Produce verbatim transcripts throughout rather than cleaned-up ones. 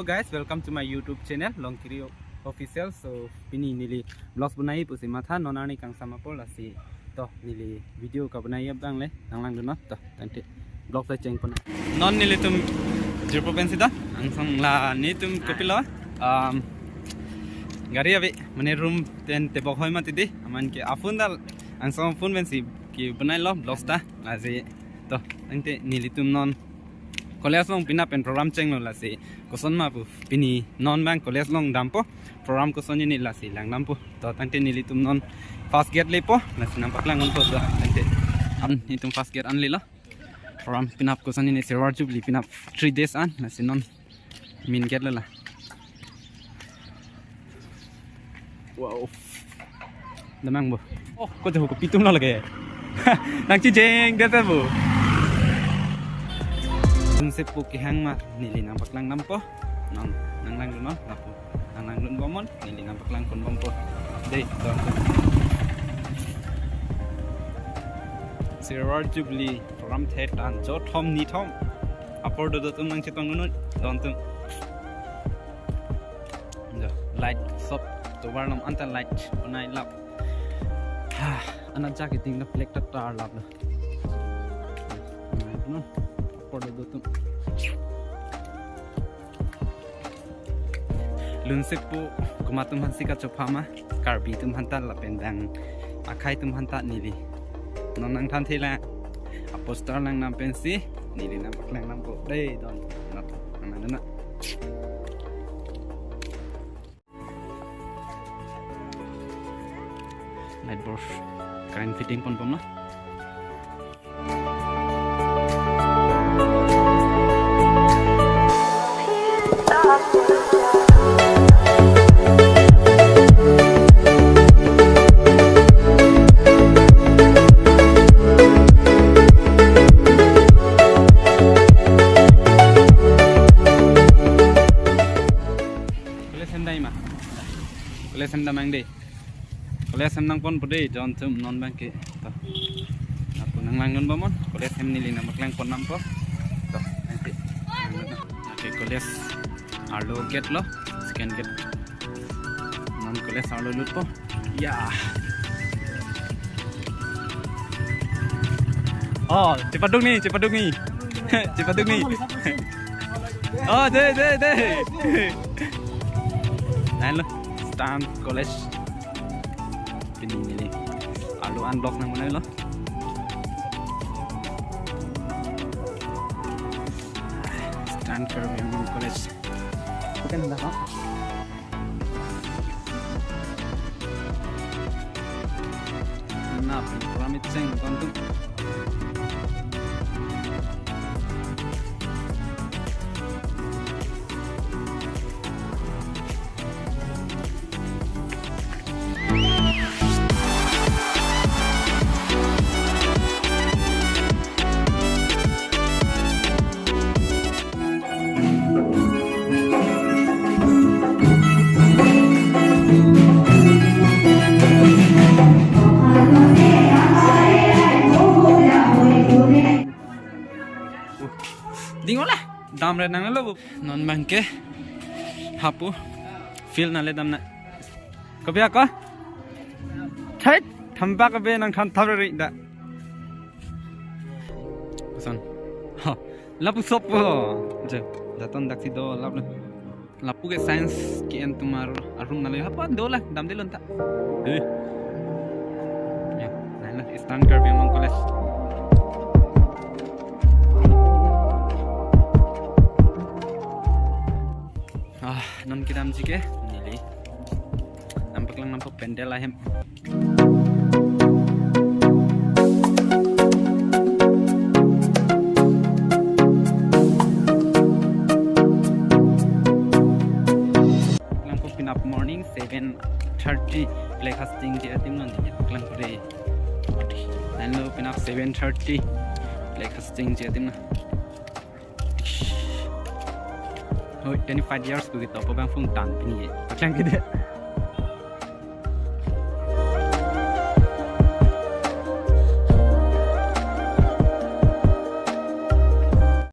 Hello guys, welcome to my YouTube channel Longkiri Official. So pini neli vlogs bonai pusi matha, non arni kangsam apor lasi. To neli video kabonai abang le nanglangdun non. To tangte vlog ta cheng pon. Non nelitum jirpo pensi ta angsong la netum kopilo, um, gari ave mane room ten tebok hoi mati di, aman ke aphone dal angsong phone pensi kebonailo vlogs ta lasi. To tangte nelitum non college along penap pen program chenglo lasi. Koson ma pu pini non abang college along dampo, program koson ini lasi langdampo. To tangte nelitum non first gate lepo lasi nangpaklang unpo to tangte. An itum first gate an lelo. Program penap koson ini silver jubilee penap three days an lasi non main gate lela. Wow. Damnang bo. Oh, ko jahu kopi atum lo lake. Nangchijeng det bo. Lunsepo kehang ma neli nangpaklang dampo. Non nanglangdun non lapu. Nanglangdun bomnon neli nangpaklang pon bompo. Dei, don. Silver Jubilee program thetan jo thom ni thom. Apor dodo atum nangchetongdun non don atum. Jo, light sob tovar along anta light bonai lap. Ha, anat jak iting la plek ta tar lap lo. No, apor dodo atum. Lunsepo komat atum aphansi kachopha ma, Karbi atum aphanta lapen dang akhei atum aphanta neli non nangthan thela. Aposter langdam pensi neli nangpaklang dampo dei don. Nat nang nang na. Light bulb current fitting pon pon na. College hem dai ma. College hem damnang dei. College hem nangponpo dei don atum non abang ke. To. Ako nanglangdun bomnon. College hem neli nangpaklang pon dampo. To, nanti. Nanglangdun. Okay, college arlo gate lo. Second gate. Non college arlo lutpo. Ya. Oh, chepaduk ni, chepaduk ni. Chepaduk ni. Oh, dei, dei, dei. Lahenlo, Eastern College. Pini neli arlo an vlog nangbonailo. Eastern Karbi Anglong College. Bukan dah, Pak. Na, program cheng don atum. Ding ola, damre nanglo. Non abang ke hapu field nangledam na. Kopi ako? Thait, thampa kabe nangthan thap ri da. Koson. Ha, lapu sopo. Je, daton daksi do lap le. Lapu ke science ke-en atum arum nanglo. Hapu do la, damde lonta. Eh. Ya, lahenlo Eastern Karbi Anglong College. Ah, non kedamji ke neli nangpaklang dampo pandal ahem. Langpo penap morning seven thirty, flag hoisting ji adim nang neli paklang pore. Lahenlo penap seven thirty, flag hoisting ji adim nang. Hoi, twenty-five years ko ketopo abang phone tan pini. Paklang kede.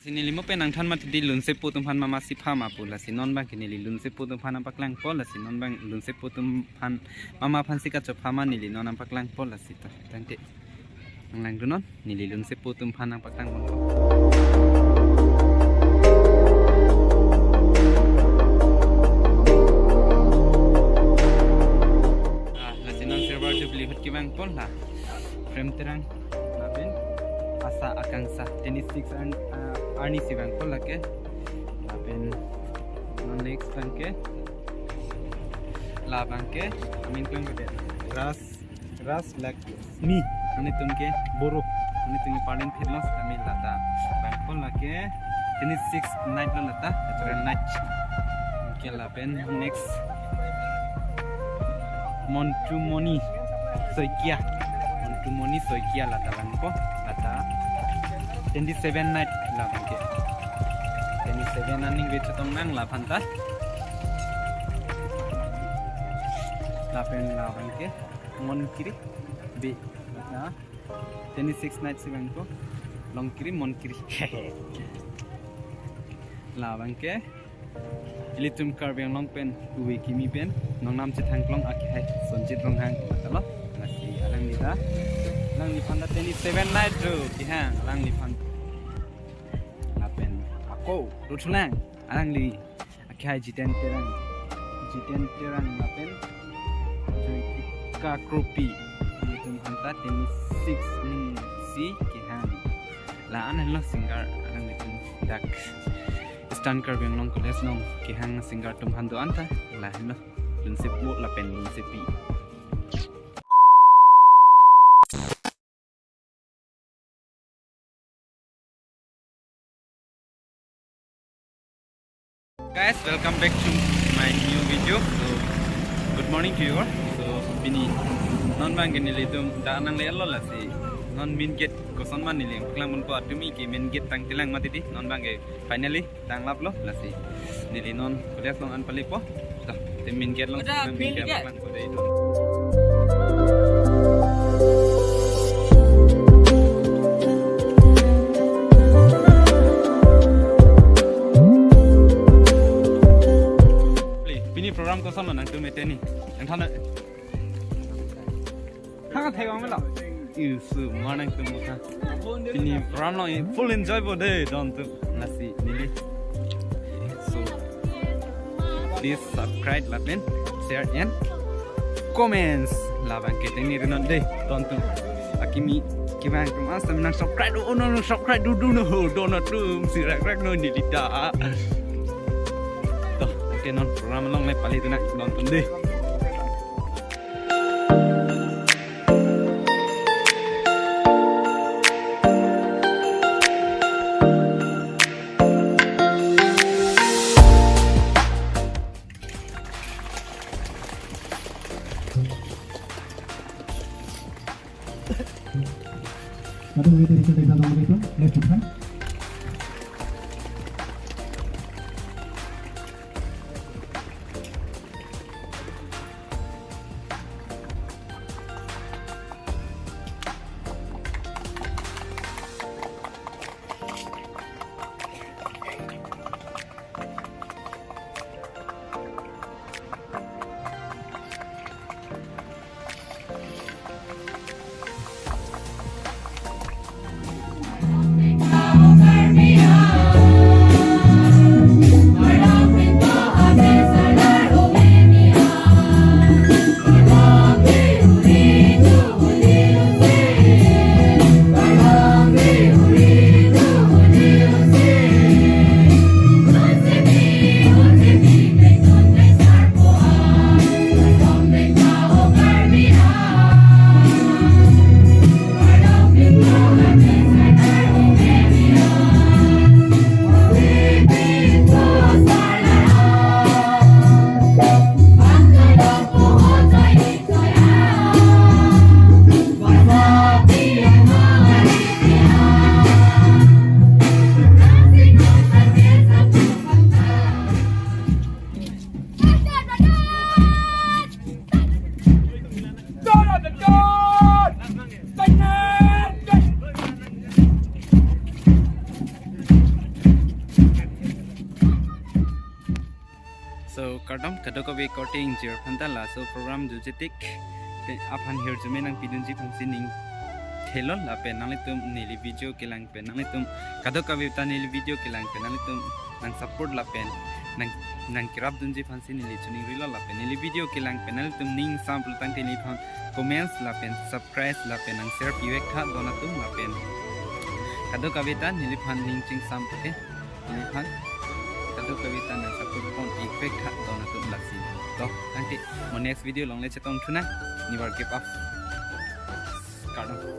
Si neli mo Pen nangthan mati di lunsepo atum aphan mama si pha ma pu, lasi non abang ke neli lunsepo atum aphan nangpaklangpo, lasi non abang lunsepo atum aphan mama aphan si kachopha ma neli non nangpaklangpo, lasi to. Tangte. Nanglangdunnon, neli lunsepo atum aphan nangpaklangponpo. Ah, lasi non Silver Jubilee ahut kevangpon la. Prem Terang, lapen Asa Akangsha, twenty-six an, ah, arni si vangpon lake. Lapen non next abang ke, la abang ke, amin klem ke Ras, Ras Lakshmi. Nelitum ke Boro, nelitum ke Parlin Phitlos kami lata. Vangpon lake twenty-six night lo lata, natural night. Ke lapen next Montumoni Saikia. Montumoni Saikia lata vangpo, lata twenty-seven night la abang ke. Twenty-seven aning ve chetong nang laphanta. Lapen la abang ke Monkiri be lata twenty-six night si vangpo. Longkiri Monkiri. La abang ke ilitum Karbi Anglong pen uwe kimi pen nongnam chethangklong akehai Sonjit Ronghang matalo. Lasi alangli ta, alangliphan ta twenty-seven night ro kehang alangliphan. Lapen ako Ruthulang, alangli akehai Jiten Terang, Jiten Terang lapen Joytika Kropi. Ilitum aphan ta twenty-six aning si kehang. La-an henlo singer alanglitum dak Eastern Karbi Anglong College along kehang singer atum aphan do-an ta lahenlo, lunsepo lapen lunsepi. Guys, welcome back to my new video. So, good morning to you all. So, pini non abang ke nelitum dak nangle-etlo, lasi non main gate koson ma neli nangpaklangponpo, atumi ke main gate tangtelang mati di. Non abang ke finally tanglaplo, lasi neli non college along an palepo. To, te main gate along, main gate along. Pini program koson lo nangtum eteni? Nangthan. Ha, thek ong melo. Isu, morning tum ha. Pini program lo full enjoy po de, don tum. Lasi neli. So, please subscribe lapen share and comments. La abang ke teni rinon de, don tum. Akimi kevang atum asam nang subscribe, oh no, no, subscribe do, do no ho, don atum si rak rak no neli ta. To, okay, non program along le pali tu nak, don tum de. Aduh, itu, itu, itu, itu, itu, left foot, kan? Kardom, kadokave korte ingjir aphanta laso program jujetik pen aphan hirjume nangpidunji aphansi ning thelon lapen nanglitum neli video kelang pen nanglitum kadokave ta neli video kelang pen nanglitum nang support lapen nang nangkerapdunji aphansi neli chiningrilo lapen neli video kelang pen nanglitum ning sampul tangte neliphan comments lapen subscribe lapen nang share pivek tha don atum lapen kadokave ta neliphan ning chingsam ke neliphan kadokave ta nang support pon ivek tha don atum lasi. To, tangte mo next video along le chetong thunang, never give up. Kardom.